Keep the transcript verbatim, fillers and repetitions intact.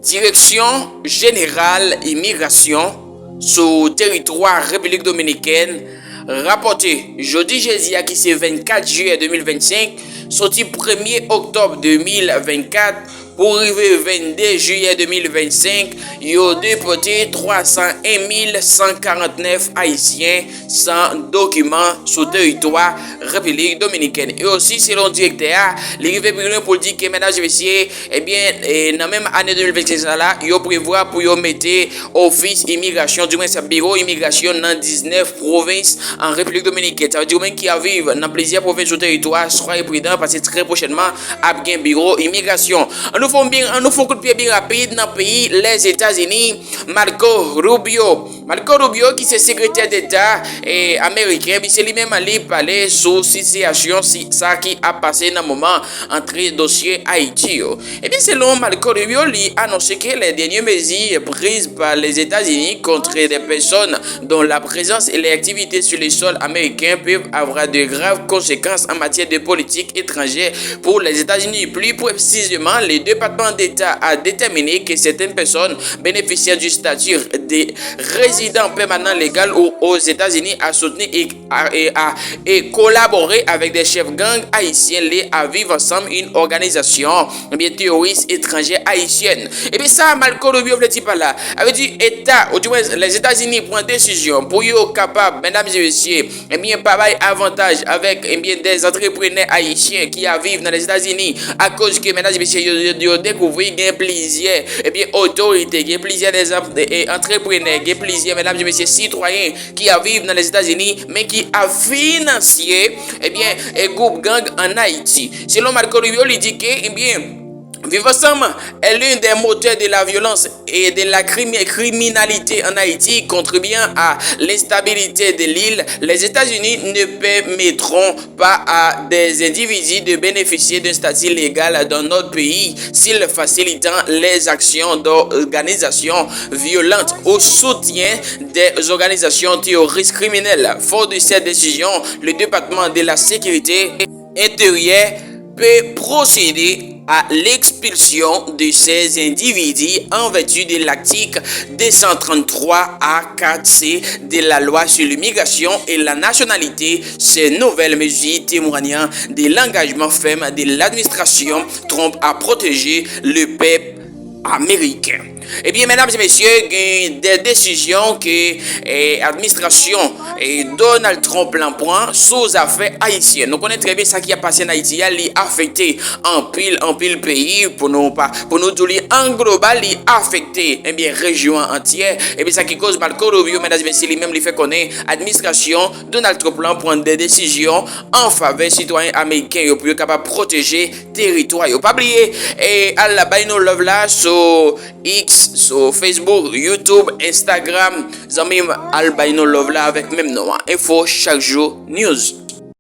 Direksyon Jeneral Imigrasyon sou teritwa Repiblik Dominikèn rapòte jodi jedi a, ki se vennkat jiyè de mil vennsenk, soti premye oktòb de mil vennkat pou rive vennde jiyè de mil vennsenk, yo depòte twa san en mil san karannèf Ayisyen san dokiman sou teritwa Repiblik Dominikèn. E osi, selon direktè a, li rive pi lwen pou l di ke, medam e mesye, ebyen, e, nan menm ane de mil vennsenk sa la, yo prevwa pou yo mete ofis imigrasyon, di mwens biwo imigrasyon nan diznèf pwovens an Repiblik Dominikèn. Sa vle di, ou menm ki ap viv nan plizyè pwovens sou teritwa, swaye pridan, paske trè pwochènman ap gen biwo imigrasyon. An nou fè yon byen, an nou fè yon kout pye byen rapid nan peyi Lèzetazini. Marco Rubio. Marco Rubio, ki se sekretè deta, e, ameriken, ebyen, se li menm li pale sou sitiyasyon, si, sa ki ap pase nan moman antre dosye Ayiti yo. Ebyen, selon Marco Rubio, li anonse que les dernières mesures prises par les États-Unis contre des personnes dont la présence et les activités sur le sol américain peuvent avoir de graves conséquences en matière de politique étrangère pour les États-Unis. Plus précisément, le département d'État a déterminé que certaines personnes bénéficiant du statut de résident permanent légal ou aux États-Unis a soutenu et a, et a, et collaboré avec des chefs gangs haïtiens liés à Vivre Ensemble, une organisation, ebyen, terroriste étrangère haïtienne. Ebyen, sa Marco Rubio vle di pa la, sa vle di Eta, ou di mwens Lèzetazini pran desizyon pou yo kapab, medam e mesye, ebyen, pa bay avantaj avèk, ebyen, dè antreprenè ayisyen ki ap viv nan Lèzetazini, akoz ke, medam e mesye, yo, yo, yo dekouvri gen plizyè, ebyen, otorite, gen plizyè dè, e, antreprenè, gen plizyè, medam e mesye, sitwayen ki ap viv nan Lèzetazini, men ki ap finansye, ebyen, e, gwoup gang ann Ayiti. Selon Marco Rubio, li di ke, ebyen, Vivre Ensemble est l'une des moteurs de la violence et de la crimi-, criminalité en Haïti, contribuant à l'instabilité de l'île. Les États-Unis ne permettront pas à des individus de bénéficier d'un statut légal dans notre pays s'ils facilitent les actions d'organisations violentes ou soutiennent des organisations terroristes criminelles. Fort de cette décision, le département de la sécurité intérieure peut procéder à l'expulsion de ces individus en vertu de l'article deux cent trente-trois A quatre C de la loi sur l'immigration et la nationalité. Ces nouvelles mesures témoignent de l'engagement ferme de l'administration Trump à protéger le peuple américain. Ebyen, medam e mesye, gen de desizyon ke, eh, administrasyon, eh, Donald Trump lan pran sou zafè ayisyen. Nou konnen trè byen sa ki ap pase ann Ayiti a, li afekte anpil, anpil peyi, pou nou pa, pou nou di w li an global, li afekte, ebyen, rejyon an antyè. Ebyen, sa ki koz Marco Rubio, medam e mesye, li menm li fè konnen administrasyon Donald Trump lan pran de desizyon an favè sitwayen ameriken yo pou yo kapab pwoteje teritwa yo. Pa bliye, e, al bay nou love la sou X, sou Facebook, YouTube, Instagram. Zanmi m, al bay nou love la avèk menm non an. Enfo chak jou News.